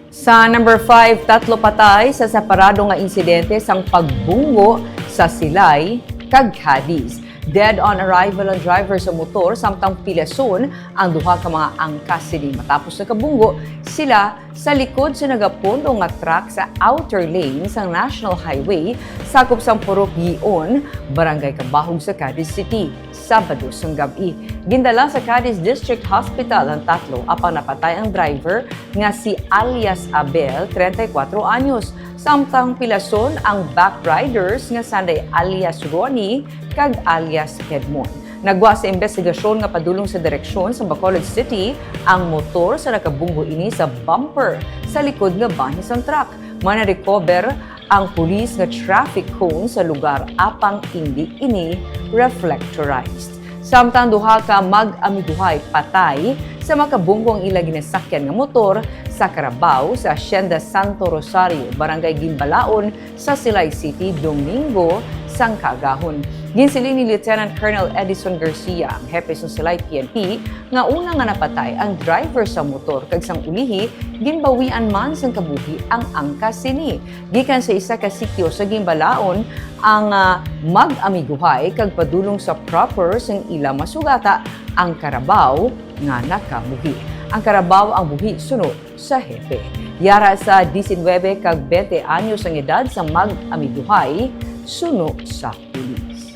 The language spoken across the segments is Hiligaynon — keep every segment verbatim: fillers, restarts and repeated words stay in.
Sa number five, tatlo patay sa separado nga insidente sang pagbunggo sa Silay kag Cadiz. Dead on arrival ang driver sa motor samtang pilason ang duha ka mga angkas sini matapos nakabunggo sila sa likod sa nagapundo nga truck sa outer lane sang National Highway sakop sang Purok Gion, Barangay Cabahug sa Cadiz City. Sabado sang gab-i. Gindala sa Cadiz District Hospital ang tatlo, apang napatay ang driver nga si alias Abel, treinta y cuatro anyos, samtang pilason ang back riders nga sanday alias Ronnie kag alias Edmond. Nagwa sa investigasyon nga padulong sa direksyon sa Bacolod City ang motor sa nakabunggo ini sa bumper sa likod nga banhi sang truck. May na-recover ang pulis nga traffic cone sa lugar, apang indi ini reflectorized. Samtang duha ka mag-amiguhay patay sa makabunggo ang ila ginasakyan nga motor sa Carabao sa Hacienda Santo Rosario, Barangay Ginbalaon sa Silay City, Domingo sang kaagahon. Ginsiling ni Lieutenant Colonel Edison Garcia, ang hepe sa Silay P N P, nga una nga napatay ang driver sa motor kag sang ulihi ginbawian man sang kabuhi ang angkas sini. Gikan sa isa ka sitio sa Ginbalaon ang, ah, mag-amiguhay kag padulong sa proper sang ila masugata ang Carabao nga nakabuhi. Ang Carabao ang buhi suno sa hepe. Yara sa diecinuebe kag twenty anyos ang edad sa mag-amiguhay suno sa pulis.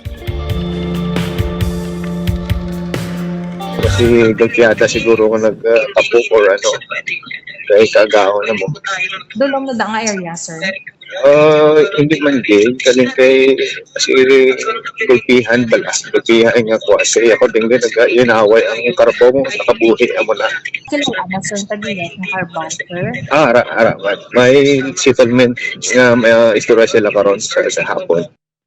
Kasi gagyada siguro nga nagtapok or ano. Kay kaagahon na mo. Dulom na da nga area, sir. Ah, hindi man gid. Kaling kay kasi gulpihan bala. Gulpihan nga kuha. Kasi ako din din nag-inaway ang karbo mo sa kabuhi amo na. Kilala mo, sir, tagiya ng Carabao, sir? Ah, ara, ara, man. May settlement nga may ah, istorya sila karon sa, sa hapon.